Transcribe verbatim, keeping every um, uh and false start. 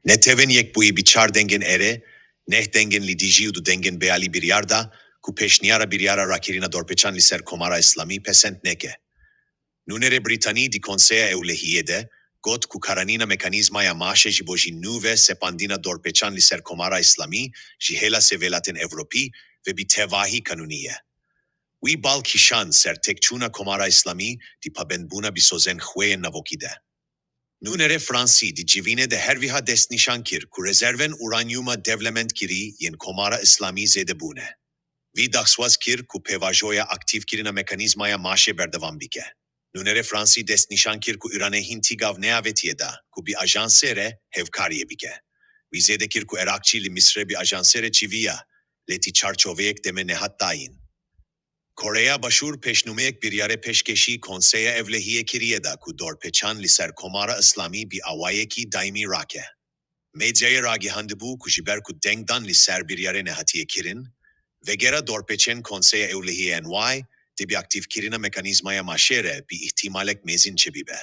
Netewên Yekbûyî bi çar dengên erê, neh dengên li dijî û du dengên bealî biryar da ku pêşniyara biryara rakirina dorpêçan li ser Komara Îslamî pesend neke. Nûnerê Brîtanî di Konseya Ewlehiyê de got ku karanîna mekanîzmaya maşê ji bo jî nû ve sepandina dorpêçan li ser Komara Îslamî ji hêla sê welatên Ewropî ve bi tevahî kanûnî ye. Wî bal kişand ser têkçûna Komara Îslamî di pabendbûna bi sozên xwe yên navokî de. Nûnerê Fransî di civînê de her wiha destnîşan kir ku rezervên uranyuma dewlemendkirî yên Komara Îslamî zêde bûne. Vî daxwaz kir ku pêvajoya aktîfkirina mekanîzmaya maşê berdewam bike. Nûnerê Fransî destnîşan kir ku Îranê hîn tîgav neavêtiye da ku bi ajansê re hevkariyê bike. Wî zêde kir ku Iraqçî li Misrê bi ajansê re çiviya, lê ti çarçoveyek demê nehat dayîn. Koreya Başûr pêşnûmeyek biryarê pêşkêşî Konseya Ewlehiyê kiriye da ku dorpêçan li ser Komara Îslamî bi awayekî daîmî rake. Medyayê ragihandibû ku ji ber ku dengdan li ser biryarê nehatiye kirin, vegera dorpêçên Konseya Ewlehiyê N Y dê bi aktîfkirina mekanîzmaya maşê re bi îhtimalek mêzin çêbibe.